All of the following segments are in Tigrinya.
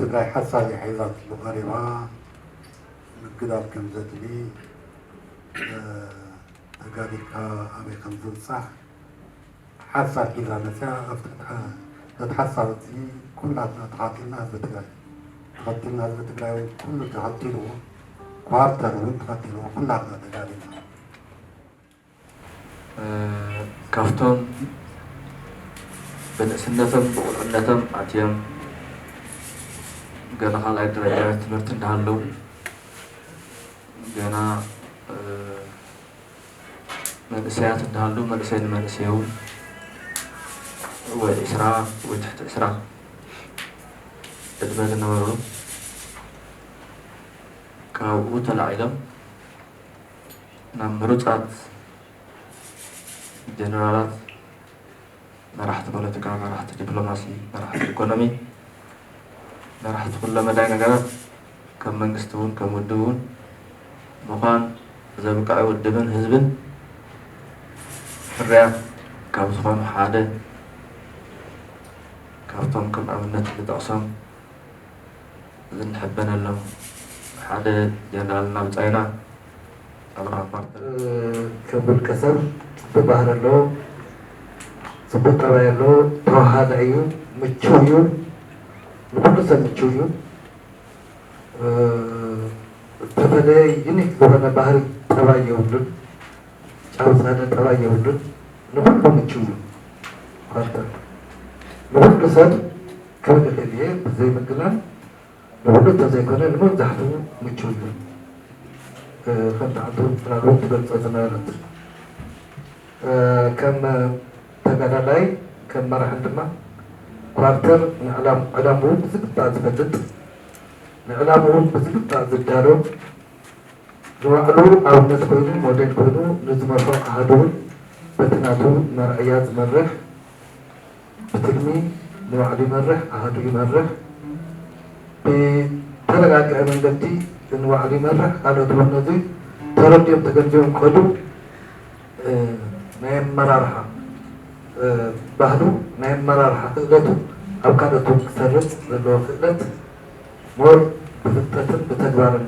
ትግራይ ሓሳብ እያ ሒዛትሉ ቀሪባ። ምግዳል ከም ዘድሊ፣ እ፣ ተጋዲልካ ኣበይ ከም ዝብጻሕ ሓሳብ ሒዛ መፅያ። ኣብቲ ትሓ-፣ ነቲ ሓሳብ እዚ ኩላትና ተኻቲልና ህዝቢ ትግራይ፣ ተኸቲልና ህዝቢ ትግራይ እውን ኩሉ ተኸቲልዎ፣ ኳርተር እውን ተኸቲልዎ፣ ኩላትና ተጋዲልና። እ፣ ካብቶም ብንእስነቶም ብቁልዕነቶም ኣትዮም ገና ካልኣይ ደረጃ ትምህርቲ እንዳሃለዉ ገና፣ እ፣ መንእሰያት እንዳሃለዉ መንእሰይ ንመንእሰይ እውን ወይ ዒስራ ወይ ትሕቲ ዒስራ ዕድመ ዝነበሩ ካብኡ ተላዒሎም ናብ ምሩፃት ጀነራላት፣ መራሕቲ ፖለቲካ፣ መራሕቲ ዲፕሎማሲ፣ መራሕቲ ኢኮኖሚ፣ መራሕቲ ኩለ መዳይ ነገራት ከም መንግስቲ እውን ከም ውድብ እውን ምዃን ዘብቅዐ ውድብን ህዝብን ፍርያት ካብ ዝኾኑ ሓደ ካብቶም ከም ኣብነት ዝጠቕሶም ዝንሕበነሎም ሓደ ጀነራልና ብጻይና ኣብርሃ ኳርተር። ክቡር ከሰብ ጽቡቅ ባህሪ ኣለዎ፣ ጽቡቅ ጠባይ ኣለዎ፣ ተወሃዳይ እዩ፣ ምቹው እዩ፣ ንኩሉ ሰብ ምቹው እዩ። እ፣ ዝተፈለየ ዩኒክ ዝኾነ ባህሪ ጠባይ የብሉን፣ ጫውሳነ ጠባይ የብሉን፣ ንኩሉ ምቹው እዩ። ኳርተር ንኩሉ ሰብ ክብል ይኽእል እየ ብዘይ ምግናን። ንብሉ እንተዘይኮነ ንመብዛሕትኡ ምቹው እዩ። እ፣ ከም ተዓንቱ ምናልባት ትገልጾ ዝነበረት፣ እ፣ ከም ተጋዳላይ፣ ከም መራሕን ድማ ኳርተር ንዕላም-፣ ዕላምኡ ብዝግባእ ዝፈልጥ፣ ንዕላምኡ ብዝግባእ ዝዳሎ፣ ንባዕሉ ኣብነት ኮይኑ፣ ሞዴል ኮይኑ ንዝመርሖ ኣሃዱ እውን በቲ ናቱ መርኣያ ዝመርሕ፣ ብትልሚ ንባዕሉ ይመርሕ፣ ኣሃዱ ይመርሕ፣ ብተረጋግአ መንገዲ ንባዕሉ ይመርሕ፣ ካልኦት እውን ነዚ ተረዲኦም ተገንዚቦም ክኸዱ፣ እ፣ ናይ ኣመራርሓ፣ እ፣ ባህሉ፣ ናይ ኣመራርሓ ክእለቱ ኣብ ካልኦት እውን ክሰርጽ ዘለዎ ክእለት ሞር ብፍልጠትን ብተግባርን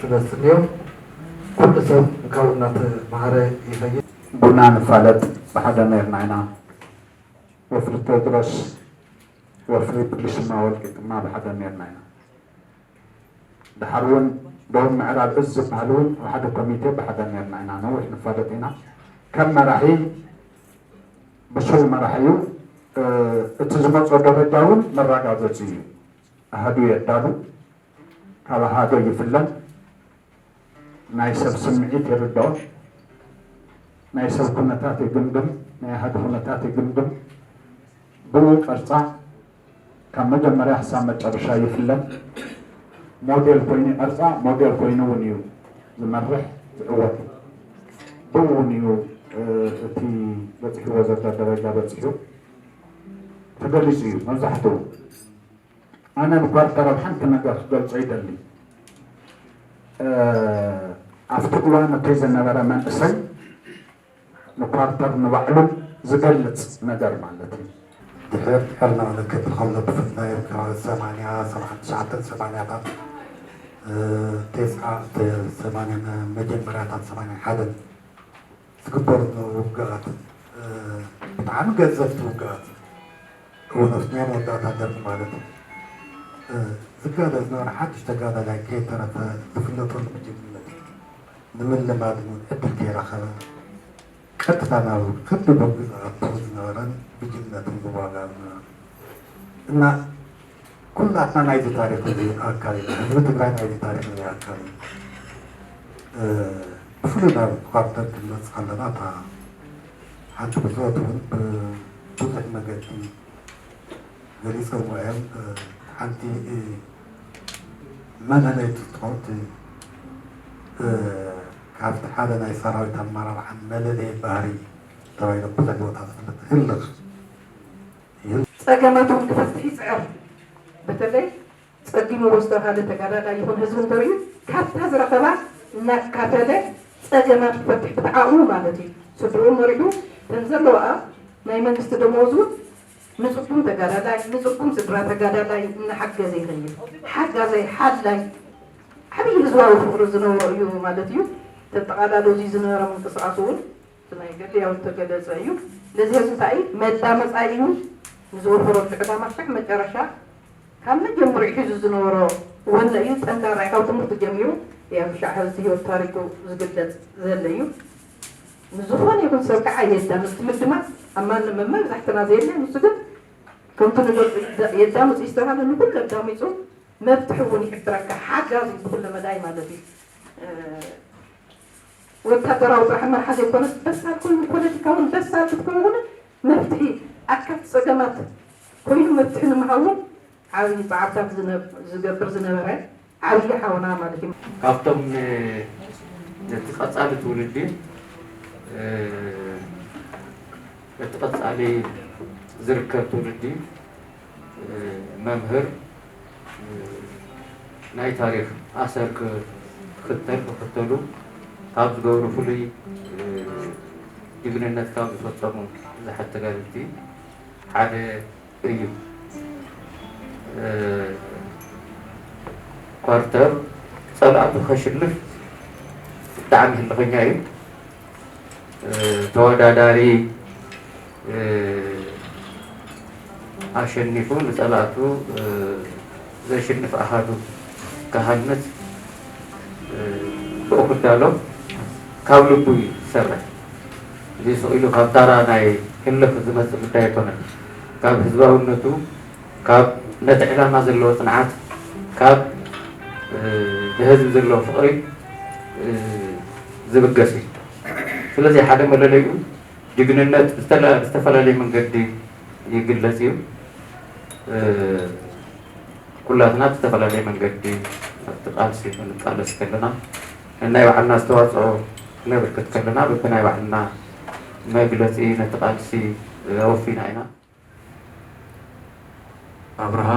ስለ ዝስንዮ፣ ኩሉ ሰብ ካብኡ እናተምሃረ ይኸይድ። ቡና ንፋለጥ ብሓደ ነርና ኢና። ወፍሪ ቴድሮስ፣ ወፍሪ ብልሽማ ወልቂጥማ ብሓደ ነርና ኢና። ድሓር እውን ደቡብ ምዕራብ እዝ ዝበሃል እውን ኣብ ሓደ ኮሚቴ ብሓደ ነርና ኢና። ነዊሕ ንፋለጥ ኢና። ከም መራሒ ብሱል መራሒ እዩ። እ፣ እቲ ዝመጾ ደረጃ እውን መረጋገጺ እዩ። ኣሃዱ የዳሉ፣ ካብ ኣሃዶ ይፍለን፣ ናይ ሰብ ስምዒት ይርድኦ፣ ናይ ሰብ ኩነታት ይግምግም፣ ናይ ኣሃዱ ኩነታት ይግምግም፣ ብኡ ቀርጻ ካብ መጀመርያ ክሳብ መጨረሻ ይፍለን። ሞዴል ኮይኑ ይቐርጻ፣ ሞዴል ኮይኑ እውን እዩ ዝመርሕ፣ ዝዕወት። ብኡ እውን እዩ፣ እ፣ እቲ በጺሕዎ ዘሎ ደረጃ በጺሑ ተገሊጹ እዩ መብዛሕትኡ። ኣነ ንኳርተር ኣብ ሓንቲ ነገር ክገልጾ ይደሊ። እ፣ ኣብቲ እዋን እቲ ዝነበረ መንእሰይ ንኳርተር ንባዕሉ ዝገልጽ ነገር ማለት እዩ። ድሕር ድሕር እናበለ ክብል ከሎ ብፍላይ ኣብ ከባቢ ሰማንያ፣ ሰማንያ ትሽዓተን ሰማንያታት፣ እ፣ ተስዓ፣ ሰማንያ መጀመርያታት ሰማንያ ሓደን ዝግበሩ ዝነበሩ ውግኣት፣ እ፣ ብጣዕሚ ገዘፍቲ ውግኣት፣ እውን ናይ መወዳእታ ደርጊ ማለት እዩ። እ፣ ዝጋደል ዝነበረ ሓድሽ ተጋዳላይ ከይተረፈ ዝፍለጠሉ ብጅግንነት እዩ። ንምልማድ እውን ዕድል ከይረኸበ ቀጥታ ናብ ክንዲ ደርጊ ዝኣቱ ዝነበረን ብጅግንነትን ዝዋጋእ ዝነበረ እና ኩላትና ናይዚ ታሪኽ እዚ ኣካል ኢና። ህዝቢ ትግራይ ናይዚ ታሪኽ እዚ ኣካል እዩ። እ፣ ብፍሉይ ናብ ኳርተር ክንመጽእ ከለና እታ ሓንቲ ብጾት እውን ብብዙሕ መገዲ ገሊጾምዎ እዮም። እ፣ ሓንቲ፣ እ፣ መለለይቲ ትኸውን፣ እ፣ ካብቲ ሓደ ናይ ሰራዊት ኣመራርሓን መለለዪ ባህሪ ተባሂሉ ብዙሕ ቦታ ዝፍለጥ ህልኽ እዩ። ጸገማቶም ክፈትሕ ይጽዕር። በተለይ ጸጊምዎ ዝተባህለ ተጋዳላይ ይኹን ህዝቢ እንተርእዩ ካብታ ዝረኸባ እናካፈለ ጸገማት ክፈትሕ ብዓቕሙ ማለት እዩ። ስድርኡ መሪሑ ከም ዘለዋ ናይ መንግስቲ ደመወዝ እውን ንጽጉም ተጋዳላይ፣ ንጽጉም ስድራ ተጋዳላይ እናሓገዘ ይኸይድ። ሓጋዛይ፣ ሓላይ፣ ዓብዪ ህዝባዊ ፍቕሪ ዝነበሮ እዩ ማለት እዩ። ተጠቓላሉ እዚ ዝነበረ ምንቅስቓስ እውን እቲ ናይ ገድሊ ያው ዝተገለጸ እዩ። ስለዚ ህዝቢ እንታይ እዩ? መዳመጻይ እዩ። ንዝወፈረሉ ዕላማ ክሳዕ መጨረሻ ካብ መጀመርኡ ሒዙ ዝነበሮ ወነ እዩ። ጠንካራ እዩ። ካብ ትምህርቲ ጀሚሩ ያው ክሻዕ ሕዚ ህይወት ታሪኩ ዝግለጽ ዘሎ እዩ። ንዝኾነ ይኹን ሰብ ከዓ የዳምፅ። ምድማፅ ኣብ ማንም መመብዛሕትና ዘየለ፣ ንሱ ግን ከምቲ ንገልፁ የዳምፅ ዝተባሃለ ንኩሉ ኣዳሚፁ መፍትሒ እውን ይሕብረካ፣ ሓጋዚ ብኩለ መዳይ ማለት እዩ። ወታደራዊ ጥራሕ መርሓ ዘይኮነስ በሳል ኮይኑ ፖለቲካ እውን በሳል ክትከውን እውን መፍትሒ ኣካት ፀገማት ኮይኑ መፍትሒ ንምሃብ እውን ዓብዪ ፃዕርታት ዝነብ- ዝገብር ዝነበረ ዓብዪ ሓውና ማለት እዩ። ካብቶም ን- ነቲ ቀፃሊ ትውልዲ እ፣ ነቲ ቀፃሊ ዝርከብ ትውልዲ እ፣ መምህር እ፣ ናይ ታሪኽ ኣሰር ክኽተል ክኽተሉ ካብ ዝገብሩ ፍሉይ እ፣ ጅግንነት ካብ ዝፈፀሙ ብዙሓት ተጋደልቲ ሓደ እዩ። እ፣ ኳርተር ፀላእቱ ከሽንፍ ብጣዕሚ ህልኸኛ እዩ። እ፣ ተወዳዳሪ እ፣ ኣሸኒፉ ንፀላእቱ እ፣ ዘሽንፍ ኣሃዱ ክሃንፅ እ፣ ብኡ ክዳሎ ካብ ልቡ እዩ ዝሰርሕ። እዚ ስቕ ኢሉ ካብ ታራ ናይ ህልኽ ዝመፅእ ጉዳይ ኣይኮነን። ካብ ህዝባውነቱ፣ ካብ ነቲ ዕላማ ዘለዎ ፅንዓት፣ ካብ እ፣ ንህዝቢ ዘለዎ ፍቕሪ እ፣ ዝብገስ እዩ። ስለዚ ሓደ መለለይኡ ጅግንነት ብዝተላ- ብዝተፈላለየ መንገዲ ይግለፅ እዩ። እ፣ ኩላትና ብዝተፈላለየ መንገዲ ኣብቲ ቃልሲ ክንቃለስ ከለና፣ ነናይ ባዕልና ኣስተዋፅኦ ክነበርክት ከለና፣ በብናይ ባዕልና መግለፂ ነቲ ቃልሲ ኣወፊና ኢና። ኣብርሃ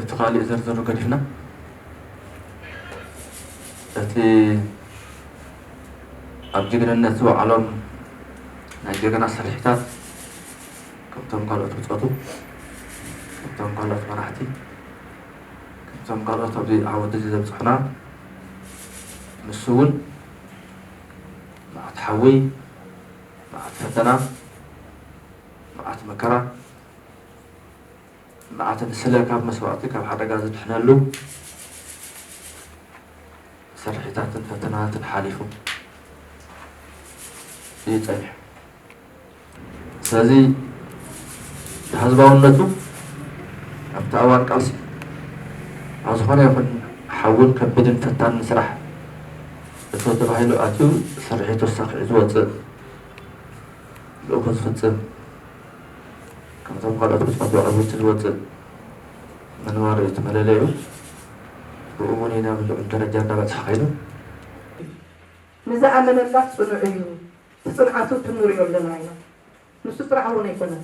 እቲ ካልእ ዘርዘሩ ገዲፍና፣ እቲ ኣብ ጅግንነት ዝወዓሎም ናይ ጀገና ስርሒታት፣ ከምቶም ካልኦት ብጾቱ፣ ከምቶም ካልኦት መራሕቲ፣ ከምቶም ካልኦት ኣብዚ ዓወት እዚ ዘብጽሑና፣ ንሱ እውን መዓት ሓዊ፣ መዓት ፈተና፣ መዓት መከራ፣ መዓት ንስለ ካብ መስዋእቲ፣ ካብ ሓደጋ ዝድሕነሉ ስርሒታትን ፈተናታትን ሓሊፉ እዩ ጸኒሑ። ስለዚ ህዝባውነቱ ኣብቲ እዋን ቃልሲ ኣብ ዝኾነ ይኹን ሓውን ከቢድን ፈታንን ስራሕ እቶ ተባሂሉ ኣትዩ ስርሒቱ ኣሳኺዑ ዝወፅእ፣ ልኡኹ ዝፍፅም፣ ከምቶም ካልኦት ብፅሑፍ ብዕውቲ ዝወፅእ ምንባሩ እዩ እቲ መለለዩ። ብኡ እውን እዩ ናብ ልዑል ደረጃ እንዳበፅሐ ከይዱ። ንዝኣመነላ ፅኑዕ እዩ። እቲ ፅንዓቱ እቲ ንሪኦ ኣለና ኢና። ንሱ ጥራሕ እውን ኣይኮነን።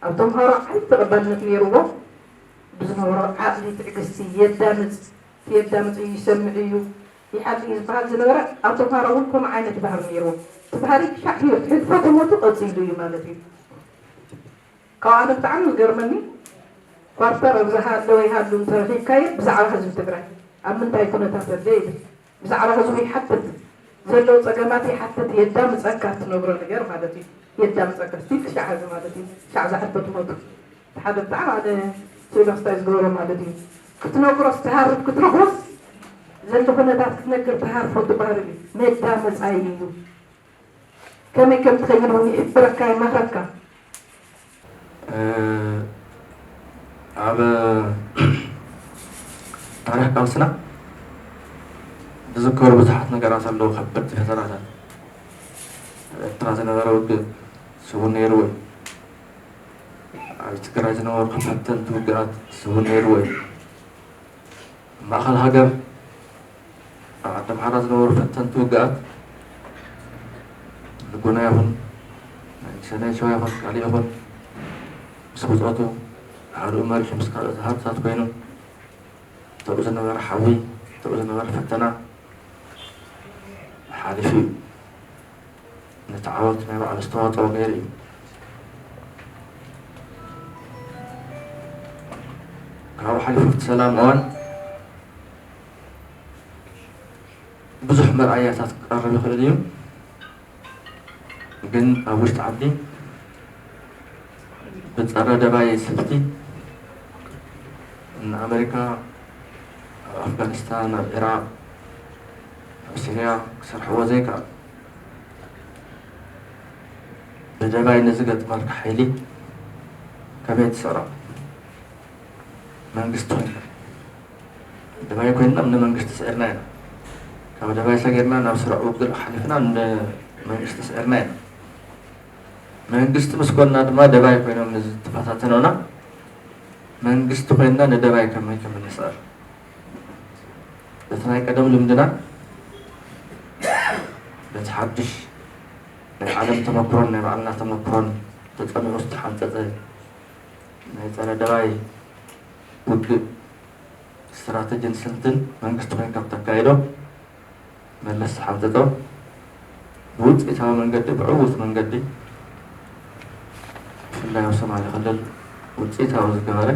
ኣብ ተምሃሮ ዓብዪ ተቐባልነት ነይርዎ። ብዝነበሮ ዓቕሊ፣ ትዕግስቲ፣ የዳምፅ፣ የዳምፅ እዩ፣ ይሰምዕ እዩ፣ ይሓሊ እዩ ዝበሃል ዝነበረ፣ ኣብ ተምሃሮ እውን ከምኡ ዓይነት ባህሪ ነይርዎ። እቲ ባህሪ ክሻዕ ህይወት፣ ህልፈተ ሞቱ ቀፂሉ እዩ ማለት እዩ። ካብ ኣነ ብጣዕሚ ዝገርመኒ፣ ኳርተር ኣብ ዝሃለወ ይሃሉ እንተረኺብካዮ ብዛዕባ ህዝቢ ትግራይ ኣብ ምንታይ ኩነታት ኣሎ ይብል። ብዛዕባ ህዝቡ ይሓትት፣ ዘለዉ ጸገማት ይሓትት፣ የዳምጸካ፣ ትነግሮ ነገር ማለት እዩ። የዳምጸካ፣ ስቲል ክሻዕ ሕዚ ማለት እዩ። ክሻዕ ዝሕተት ሞቱ። ሓደ ብጣዕሚ ኣነ ስእሊ ክስታይ ዝገበሮ ማለት እዩ። ክትነግሮስ ትሃርፍ፣ ክትረኽቦስ ዘሎ ኩነታት ክትነግር ትሃርፎ ትበሃል እዩ። መዳመጻይ እዩ። ከመይ ከም ትኸይድ እውን ይሕብረካ፣ ይመኽረካ። እ፣ ኣብ ታሪኽ ቃልስና ዝዝከሩ ብዙሓት ነገራት ኣለዉ። ከበድቲ ፈተናታት ኣብ ኤርትራ ዝነበረ ውግእ ስዉር ነይርዎ እዩ። ኣብ ትግራይ ዝነበሩ ፈተንቲ ውግኣት ስዉር ነይርዎ እዩ። ኣብ ማእኸል ሃገር ኣብ ዓዲ ኣምሓራ ዝነበሩ ፈተንቲ ውግኣት፣ ልቦና ይኹን ናይ ሰናይ ሸዋ ይኹን ካልእ ይኹን፣ ምስ ብጾቱ፣ ሓርኡ መሪሑ ምስ ካልኦት ሃብትታት ኮይኑ፣ ተብኡ ዝነበረ ሓዊ፣ ተብኡ ዝነበረ ፈተና ሓሊፉ እዩ። ነቲ ዓወት ናይ ባዕሉ ኣስተዋፅኦ ገይሩ እዩ። ካብኡ ሓሊፉ ኣብቲ ሰላም እዋን ብዙሕ መርኣያታት ክቐርብ ይኽእል እዩ። ግን ኣብ ውሽጢ ዓዲ ብፀረ ደባይ ስልቲ ንኣመሪካ ኣብ ኣፍጋኒስታን፣ ኣብ ኢራቕ፣ ኣብ ሲርያ ክሰርሕዎ ዘይከኣሉ፣ ብደባይ ንዝገጥመልካ ሓይሊ ከመይ ትስዕሮ? መንግስቲ ኮይንና ደባይ ኮይንና ንመንግስቲ ስዒርና ኢና። ካብ ደባይ ሰጊርና ናብ ስሩዕ ውግእ ሓሊፍና ንመንግስቲ ስዒርና ኢና። መንግስቲ ምስ ኮንና ድማ ደባይ ኮይኖም ንዝተፈታተኑና መንግስቲ ኮይንና ንደባይ ከመይ ከም እንስዕር፣ በቲ ናይ ቀደም ልምድና በቲ ሓድሽ ናይ ዓለም ተመክሮን ናይ ባዕልና ተመክሮን ተጸሚዑ ዝተሓንጸጸ ናይ ጸረ ደባይ ውግእ ስትራተጂን ስልትን መንግስቲ ኮይንካ ተካይዶ መለስ ዝሓንጸጾ ብውፅኢታዊ መንገዲ፣ ብዕዉት መንገዲ፣ ብፍላይ ኣብ ሶማሌ ክልል ውፅኢታዊ ዝገበረ፣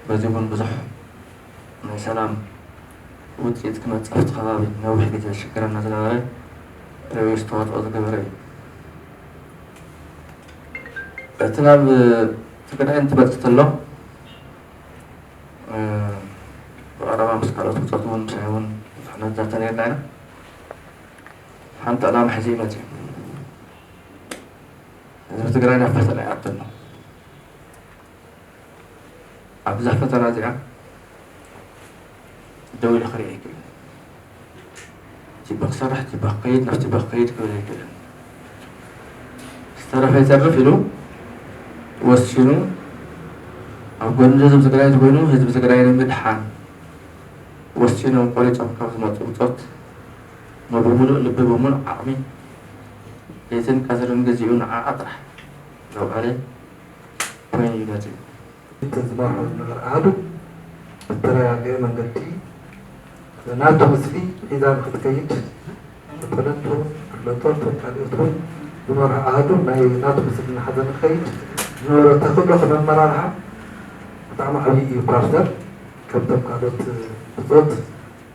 በዚ እውን ብዙሕ ናይ ሰላም ውፅኢት ክመፅእ ኣብቲ ከባቢ ነዊሕ ግዜ ዝሽግረና ዝነበረ ርኡይ ኣስተዋፅኦ ዝገበረ እዩ። እቲ ናብ ትግራይ እንትመፅእ ተሎ፣ እ፣ ብቐረባ ምስ ካልኦት ብፆት እውን ምሳይ እውን ብዙሕ ነዛተ ነርና ኢና። ሓንቲ ዕላማ ሒዙ እዩ መፅዩ። ህዝቢ ትግራይ ናብ ፈተና ይኣቱ ኣሎ። ኣብዛ ፈተና እዚኣ ደው ኢሉ ክርኢ ኣይክእልን። ቲባ ክሰርሕ፣ ቲባ ክኸይድ፣ ናብ ቲባ ክኸይድ ክብል ኣይክእልን። ዝተረፈ ይተርፍ ኢሉ ወሲኑ ኣብ ጎኒ ህዝቢ ትግራይ ኮይኑ ህዝቢ ትግራይ ንምድሓን ወሲኖም ቆሪፆም ካብ ዝመፁ ብፆት፣ ብሙሉእ ልቢ፣ ብሙሉእ ዓቕሚ፣ ለይትን ቀትርን ግዚኡ ንዓኣ ጥራሕ ዘውዓለ ኮይኑ እዩ መፂኡ። እቲ ዝመርሖ ዝነበረ ኣሃዱ ብተረጋገአ መንገዲ ናቱ ምስሊ ሒዛ ንክትከይድ፣ ተፈለጥቱ፣ ፍለጦት፣ ካልኦት እውን ዝመርሖ ኣሃዱ ናይ ናቱ ምስሊ እናሓዘ ንክኸይድ ዝነበረ ተኽእሎ ከም ኣመራርሓ ብጣዕሚ ዓብዪ እዩ። ፓርተር ከምቶም ካልኦት ብፆት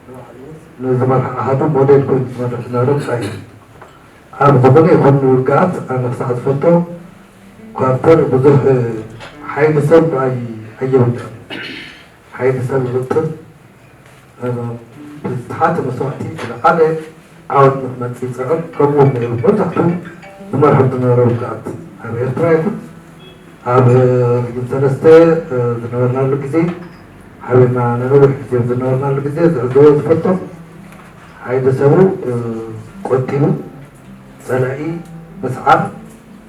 ንባዕሉ ንዝመርሖ ኣሃዱ ሞዴል ኮይኑ ዝመርሕ ዝነበረ ጥራይ እዩ። ኣብ ዝኾነ ይኹን ውግኣት ኣነ ክሳዕ ዝፈልጦ ኳርተር ብዙሕ ሓይሊ ሰብ ኣይ-፣ ኣየውድቕን። ሓይሊ ሰብ ይውጥን፣ ብዝተሓተ መስዋእቲ ዝለዓለ ዓወት ንክመፅእ ይፅዕር። ከምኡ እውን ነይሩ። መብዛሕትኡ ዝመርሖ ዝነበረ ውግኣት ኣብ ኤርትራ ይኹን ኣብ ሪጅን ሰለስተ ዝነበርናሉ ግዜ፣ ሓቢርና ንነዊሕ ግዜ ዝነበርናሉ ግዜ ዝዕዘቦ ዝፈልጦ፣ ሓይሊ ሰቡ፣ እ፣ ቆጢቡ ጸላኢ ምስዓር፣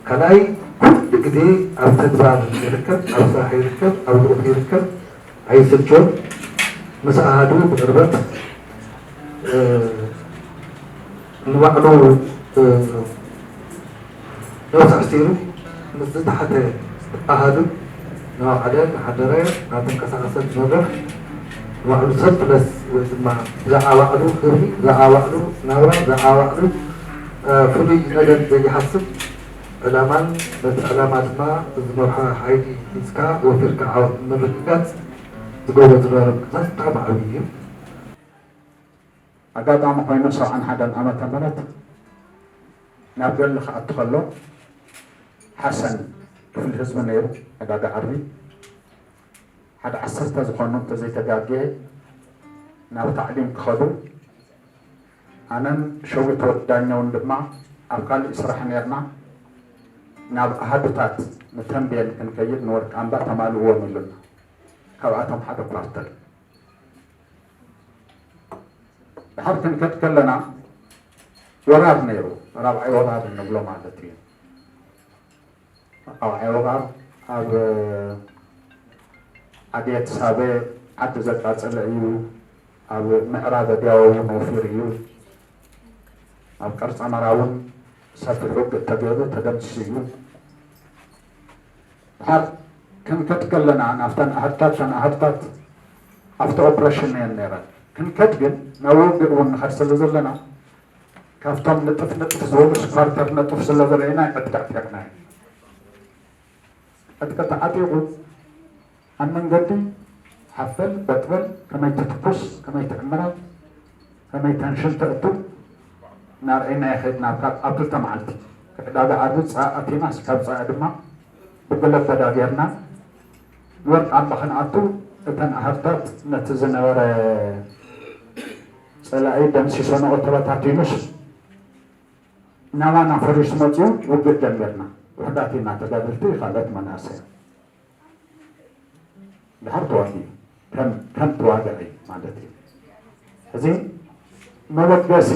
ካልኣይ ኩሉ ግዜ ኣብ ተግባር ይርከብ፣ ኣብ ስራሕ ይርከብ፣ ኣብ ልኡኽ ይርከብ፣ ኣይስልችዎን። ምስ ኣሃዱ ብቕርበት፣ እ፣ ንባዕሉ፣ እ፣ ነብሱ ኣሕሲሩ ምስ ዝተሓተ ኣሃዱ እናወዓለ እናሓደረ እናተንቀሳቐሰ ዝመርሕ ንባዕሉ ሰልፍለስ ወይ ድማ ብዛዕባ ባዕሉ ክብሪ፣ ብዛዕባ ባዕሉ ናብራ፣ ብዛዕባ ባዕሉ፣ እ፣ ፍሉይ ነገር ዘይሓስብ ዕላማን ነቲ ዕላማ ድማ ዝመርሖ ሓይሊ ሒዝካ ወፊርካ ዓወት ንምርግጋጽ ዝገብሮ ዝነበረ ምንቅስቃስ ብጣዕሚ ዓብዪ እዩ። ኣጋጣሚ ኮይኑ ሰብዓን ሓደን ዓመተ ምህረት ናብ ገድሊ ክኣቱ ከሎ ሓሰን ክፍሊ ህዝቢ ነይሩ፣ ዕዳጋ ዓርቢ ሓደ ዓሰርተ ዝኾኑ እንተዘይተጋግየ ናብ ታዕሊም ክኸዱ፣ ኣነን ሸዊት ወዲ ዳኛውን ድማ ኣብ ካልእ ስራሕ ነይርና፣ ናብ ኣሃዱታት ንተንቤን ክንከይድ ንወርቅ ኣምባ ተማልእዎም ኢሉና። ካብኣቶም ሓደ ኳርተር። ድሓር ክንከድ ከለና ወራር ነይሩ፣ ራብዓይ ወራር እንብሎ ማለት እዩ። ራብዓይ ወራር ኣብ ዓድየት ሳበ ዓዲ ዘቃጸለ እዩ። ኣብ ምዕራብ ኣድያቦ እውን ወፊሩ እዩ። ኣብ ቀርጸ መራ እውን ሰፊሕ ውግእ ተገይሩ ተደምሲሱ እዩ። ድሓር ክንከድ ከለና ናብተን ኣሃድታት፣ እተን ኣሃድታት ኣብቲ ኦፕሬሽን እየን ነይረን። ክንከድ ግን ናብ ውግእ እውን ንኸድ ስለ ዘለና ካብቶም ንጥፍ ንጥፍ ዝበሉ ኳርተር ነጥፍ ስለ ዝረአና ዕጥቂ ኣዕጢቕና ኢና። ዕጥቂ ተዓጢቑ ኣብ መንገዲ ሓፈል በጥበል ከመይ ትትኩስ፣ ከመይ ትዕምራ፣ ከመይ ተንሽን ተእቱ እናርኣይና የኸድና። ካብ ኣብ ክልተ መዓልቲ ክዕዳጋ ዓርቢ ፃ ኣቲናስ ካብ ፃ ድማ ብጉለበዳ ጌርና ንወርቃምባ ክንኣቱ እተን ኣሃዱታት ነቲ ዝነበረ ፀላኢ ደምሲሰንኦ ተበታቲኑስ ናባና ፈሪሱ መፅዩ ውግእ ጀሚርና። ውሕዳት ኢና ተጋደልቲ ካልኦት መናእሰይ ድሓር ተዋጊኡ ከም ተዋጋኢ ማለት እዩ። እዚ መበገሲ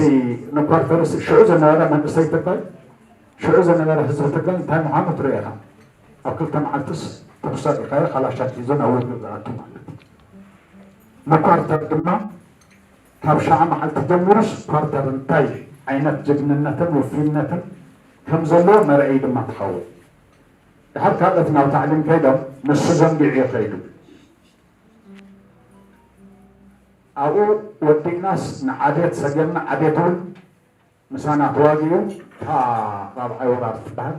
ንኳርተርስ ሽዑ ዝነበረ መንእሰይ ትግራይ ሽዑ ዝነበረ ህዝቢ ትግራይ እንታይ ምዃኑ ትርኢ ኢኻ። ኣብ ክልተ መዓልትስ ተኩስ ኣጢኻዮ ካላሻት ሒዞ ናብ ውግእ ዝኣቱ ማለት እዩ። ንኳርተር ድማ ካብ ሸዓ መዓልቲ ጀሚሩስ ኳርተር እንታይ ዓይነት ጅግንነትን ውፍይነትን ከም ዘለዎ መርኣዪ ድማ ትኸውን። ድሓር ካልኦት ናብ ታዕሊም ከይዶም ንሱ ዘንጊዑ እዩ ከይዱ። ኣብኡ ወዲእናስ ንዓዴት ሰጊርና ዓዴት እውን ምሳና ተዋጊኡ እታ ራብዓይ ወራር ትበሃል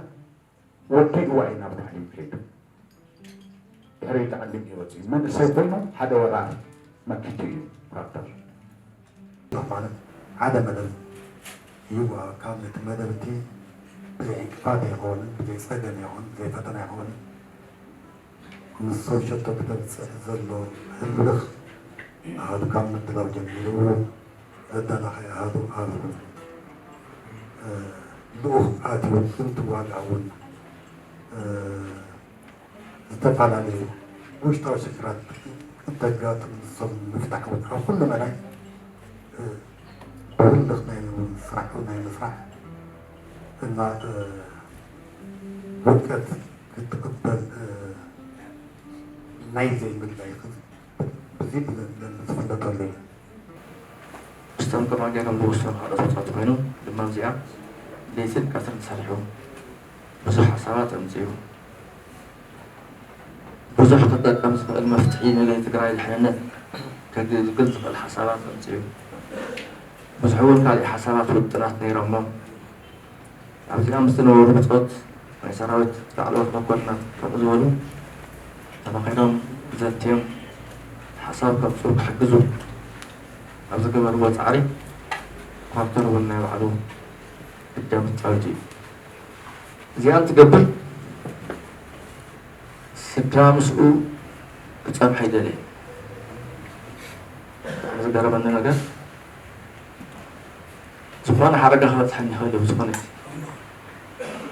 ወዲእዋ እዩ ናብ ታዕሊም ከይዱ። ድሕሪ ታዕሊም እዩ ወፂኡ መንእሰይ ኮይኑ ሓደ ወራር መኪቱ እዩ ኳርተር። ማለት ሓደ መደብ ይዋ ካብ ነቲ መደብ እቲ ብዘይ ዕንቅፋት ኣይኮንን፣ ብዘይ ፀገም ኣይኮን፣ ብዘይ ፈተና ኣይኮንን። ንሶም ሸቶ ክተብፅሕ ዘሎ ህልኽ ኣሃዱ ካብ ምድላው ጀሚሩ ዘዳናኸይ ኣሃዱ ኣብ ልኡኽ ኣትዩ እንትዋጋእ እውን ዝተፈላለዩ ውሽጣዊ ሽግራት እንተጋጥም ንሶም ንምፍታሕ እውን ኣብ ኩሉ መዳይ ብህልኽ ናይ ምስራሕ ናይ ምስራሕ እና ውድቀት ክትቅበል ናይ ዘይምድላይ ብዚ ብዘለለ ዝፍለጠሉ እዩ። ምስቶም ከማይ ገይሮም ዝወሰኑ ካልኦት ወፃእቲ ኮይኖም ድማ ኣብዚኣ ለይትን ቀትርን ሰሪሑ ብዙሕ ሓሳባት ኣምፂኡ። ብዙሕ ክጠቀም ዝኽእል መፍትሒ ንናይ ትግራይ ድሕንነት ከግልግል ዝኽእል ሓሳባት ኣምፂኡ። ብዙሕ እውን ካሊእ ሓሳባት ውጥናት ነይሮሞ። ኣብዚኣ ምስ ዝነበሩ ብፆት ናይ ሰራዊት ላዕለዎት መኮንናት ከምኡ ዝበሉ ተመኺሮም ዘትዮም ሓሳብ ከምፅኡ ክሕግዙ ኣብ ዝገበርዎ ፃዕሪ ኳርተር እውን ናይ ባዕሉ ግዳም ፃዊቱ እዩ። እዚኣ እንትገብር ስድራ ምስኡ ክፀንሑ ኣይደለየ። ዝገረመኒ ነገር ዝኾነ ሓደጋ ክበፅሐኒ ይኽእል እዩ። ዝኾነ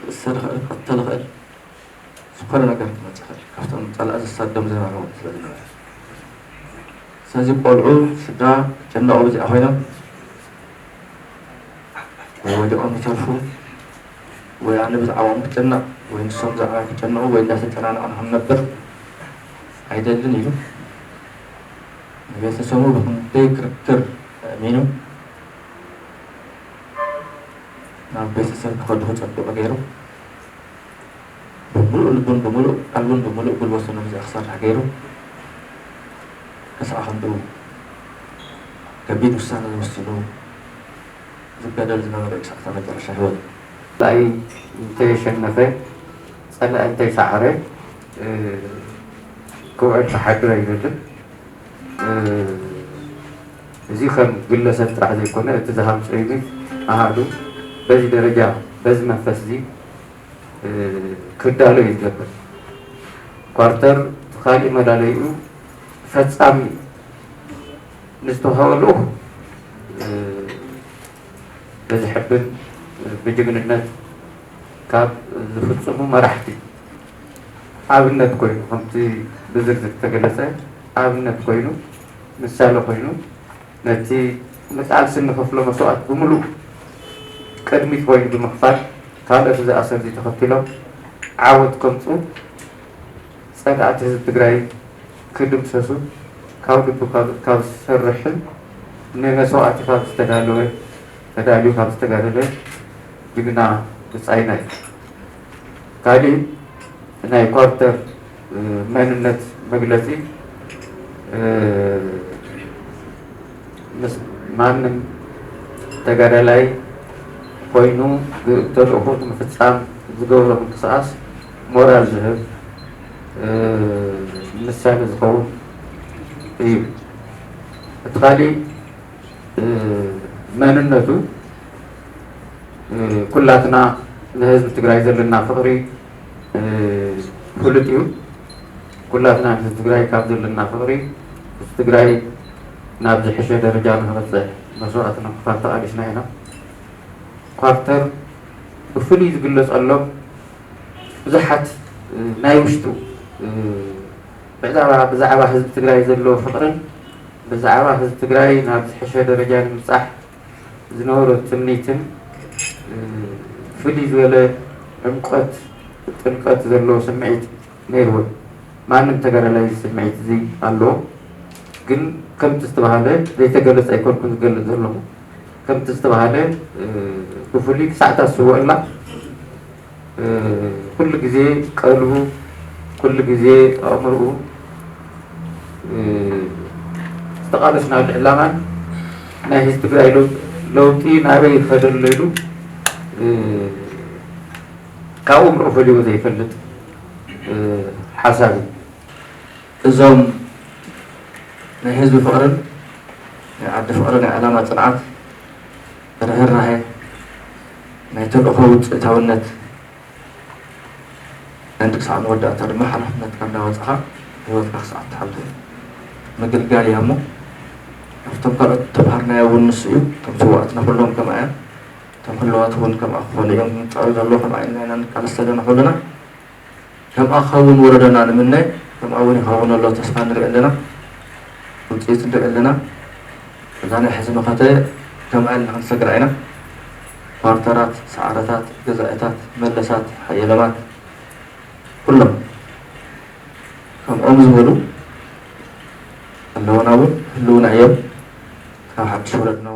ክእሰር ይኽእል፣ ክቕተል ይኽእል፣ ዝኾነ ነገር ክመፅእ ይኽእል። ካብቶም ፀላኢ ዝሳደም ዝነበረ እውን ስለ ዝነበረ ስለዚ ቆልዑ ስድራ ክጨነቑ ብዚኣ ኮይኖም ወይ ወዲቖም ይተርፉ ወይ ኣነ ብዛዕባኦም ክጨነቕ ወይ ንሶም ብዛዕባ ክጨነቑ ወይ እንዳተጨናነቕና ክንነብር ኣይደልን ኢሉ ንቤተሰቡ ብክንደይ ክርክር ኣእሚኑ ናብ ቤተሰብ ክኸዱ ክፀብቑ ገይሩ ብምሉእ ልቡን ብምሉእ ቀልቡን ብምሉእ ጉልበቱን ነዚ ክሰርሕ ገይሩ ክሳዕ ክንድኡ ከቢድ ውሳነ ወሲኑ ዝጋደል ዝነበረ እዩ ክሳዕ መጨረሻ ህይወቱ። ፀላኢ እንተየሸነፈ፣ ፀላኢ እንተይሰዓረ ክውዕል ክሓድር ኣይደልን። እዚ ከም ግለሰብ ጥራሕ ዘይኮነ እቲ ዝሃም ፀይሚ ኣሃዱ በዚ ደረጃ በዚ መንፈስ እዚ ክዳሎ እዩ ዝገብር። ኳርተር እቲ ካሊእ መላለይኡ ፈፃሚ ንዝተዋሃበ ልኡኽ በዚ ሕብን ብጅግንነት ካብ ዝፍፅሙ መራሕቲ ኣብነት ኮይኑ ከምቲ ብዝርዝር ዝተገለፀ ኣብነት ኮይኑ ምሳሌ ኮይኑ ነቲ ንቃልሲ እንኸፍሎ መስዋእት ብምሉእ ቅድሚት ኮይኑ ብምኽፋል ካልኦት እዚ ኣሰር እዚ ተኸቲሎም ዓወት ከምፅኡ ፀላእቲ ህዝቢ ትግራይ ክድምሰሱ ካብ ልቡ ካብ ዝሰርሕን ንመስዋእቲ ካብ ዝተዳለወ ተዳልዩ ካብ ዝተጋደለ ጅግና ብፃይና እዩ። ካሊእ ናይ ኳርተር መንነት መግለፂ ምስ ማንም ተጋዳላይ ኮይኑ ተልእኹ ንምፍፃም ዝገብሮ ምንቅስቃስ ሞራል ዝህብ ምሳሌ ዝኸውን እዩ። እቲ ካሊእ መንነቱ ኩላትና ንህዝቢ ትግራይ ዘለና ፍቕሪ ፍሉጥ እዩ። ኩላትና ንህዝቢ ትግራይ ካብ ዘለና ፍቕሪ ህዝቢ ትግራይ ናብ ዝሕሸ ደረጃ ንክበፅሕ መስዋእቲ ንምኽፋል ተቓሊስና ኢና። ኳርተር ብፍሉይ ዝግለፀሎም ብዙሓት ናይ ውሽጡ ብዛዕባ ህዝቢ ትግራይ ዘለዎ ፍቕርን ብዛዕባ ህዝቢ ትግራይ ናብ ዝሕሸ ደረጃ ንምብፃሕ ዝነበሮ ትምኒትን ፍልይ ዝበለ ዕምቆት ጥልቀት ዘለዎ ስምዒት ነይርዎ። ማንም ተጋዳላይ ስምዒት እዚ ኣለዎ። ግን ከምቲ ዝተባሃለ ዘይተገለፀ ኣይኮንኩን ዝገልፅ ዘለኹ። ከምቲ ዝተባሃለ ብፍሉይ ክሳዕታ ዝስወእላ ኩሉ ግዜ ቀልቡ ኩሉ ግዜ ኣእምርኡ ዝተቓለስናሉ ዕላማን ናይ ህዝቢ ትግራይ ለውጢ ናበይ ይኸደሎ ኢሉ ካብ ኣእምርኡ ፈልይዎ ዘይፈልጥ ሓሳብ እዩ። እዞም ናይ ህዝቢ ፍቕርን ናይ ዓዲ ፍቕሪ ናይ ዕላማ ፅንዓት ርህራሄ ናይ ተልእኾ ውፅኢታውነት ነንዲ ክሳዕ መወዳእታ ድማ ሓላፍነትካ እንዳወፃኻ ህይወትካ ክሳዕ ትሓልፍ ምግልጋል እያ እሞ ካብቶም ካልኦት ተምሃርናዮ እውን ንሱ እዩ። እቶም ስዋእትና ኩሎም ከምኣ እዮም። እቶም ህልዋት እውን ከምኣ ክኾኑ እዮም። ምምፃኡ ዘሎ ከምኣ ኢልና ኢና ንቃለስ ዘለና ኩልና። ከምኣ ክኸውን ወረደና ንምነ። ከምኣ እውን ይኸውን ኣሎ ተስፋ ንርኢ ኣለና። ውፅኢት ንርኢ ኣለና። እዛ ናይ ሕዚ መኸተ ከምኣ ኢልና ክንሰግራ ኢና። ኳርተራት፣ ሰዓረታት፣ ገዛኢታት፣ መለሳት፣ ሓየለማት ኩሎም ከምኦም ዝበሉ ኣለውና እውን ህልውና እዮም። ካብ ሓድሽ ወለድና